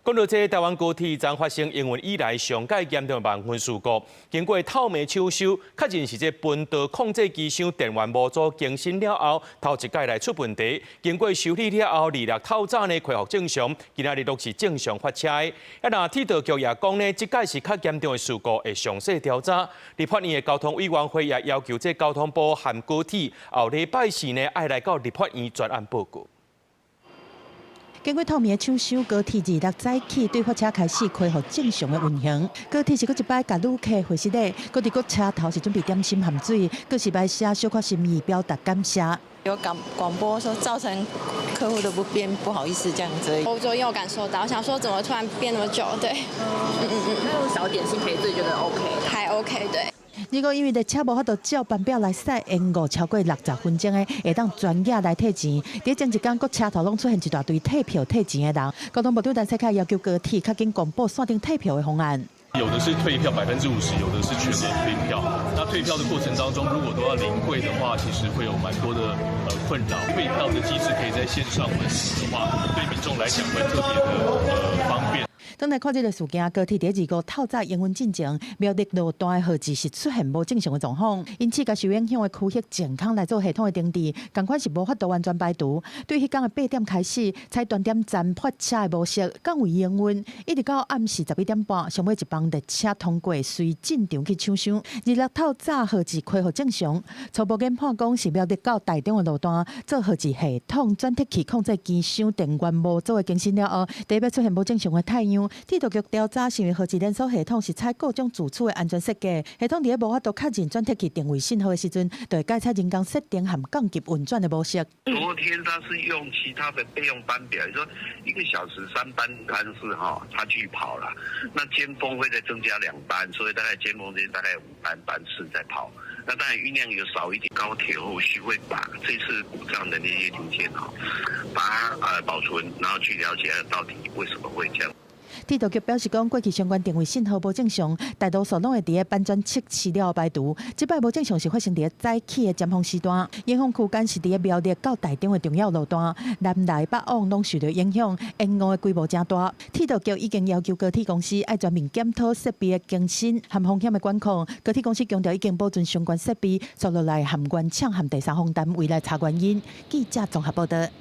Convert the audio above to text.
講到這台灣高鐵昨發生營運以來上蓋嚴重的萬分事故，經過透明搶修，確認是這頻道控制機箱電源模組更新了後，頭一擺來出問題。經過修理了後，二六透早呢恢復正常，今仔日攏是正常發車的。啊，若鐵道局也講呢，這擺是較嚴重的事故，會詳細調查。立法院的交通委員會也要求這交通部和高鐵後禮拜四呢，愛來到立法院專案報告。經過透明的搶修，高鐵二六早起對發車開始恢復正常的運行。高鐵是閣一擺共旅客回失禮，閣佇閣車頭是準備點心含水，閣是擺寫小可心意表達感謝。有廣廣播說造成客戶的不便，不好意思這樣子。我昨天有感受到，我想說怎麼突然變那麼久？對，那用小點心賠罪覺得 OK，還 OK，對。如果因為列車無法度照班表來駛，延誤超過60分鐘的，會當全額來退錢。佇前一工，閣車頭攏出現一大堆退票退錢的人。交通部長陳世凱要求高鐵較緊公布線頂退票的方案。有的是退票50%，有的是全額退票。那退票的過程當中，如果都要臨櫃的話，其實會有蠻多的困擾。退票的機制可以在線上完成的話，對民眾來講會特別的方便。轉來看這个事件，高鐵佇二五透早營運進前，苗栗路段的號誌是出現無正常的狀況，因此共受影響的區域淨空來做系統的定置，仝款是無法度完全排除。對彼工的8點開始，採斷點站發車的模式，降維營運，一直到暗時11點半，上尾一班列車通過，隨進場去搶修。二六透早號誌恢復正常，初步研判講是苗栗到台中的路段做號誌系統轉接器控制機箱電源模組的更新了後，第一擺出現無正常的態樣。鐵道局調查是因為號誌連鎖系統是採各種自主的安全設計，系統佇咧無法度確認轉接器定位信號的時陣，就會改採人工設定和降級運轉的模式。昨天他是用其他的備用班表，說一個小時三班班次哈，他去跑了。那尖峰會再增加2班，所以大概尖峰間大概5班班次在跑。那當然運量有少一點，高鐵後續會把這次故障的那些零件哈，把它保存，然後去了解到底為什麼會這樣。鐵道局表示講，過去相關定位信號無正常，大多數攏會佇咧搬轉測試了後排除。這擺無正常是發生佇咧早起的尖峰時段，影響區間是佇咧苗栗到台中的重要路段，南來北往攏受著影響，延誤的規模誠大。鐵道局已經要求高鐵公司愛全面檢討設備的更新和風險的管控。高鐵公司強調已經保存相關設備，接落來和原廠和第三方單位來查原因。記者綜合報道。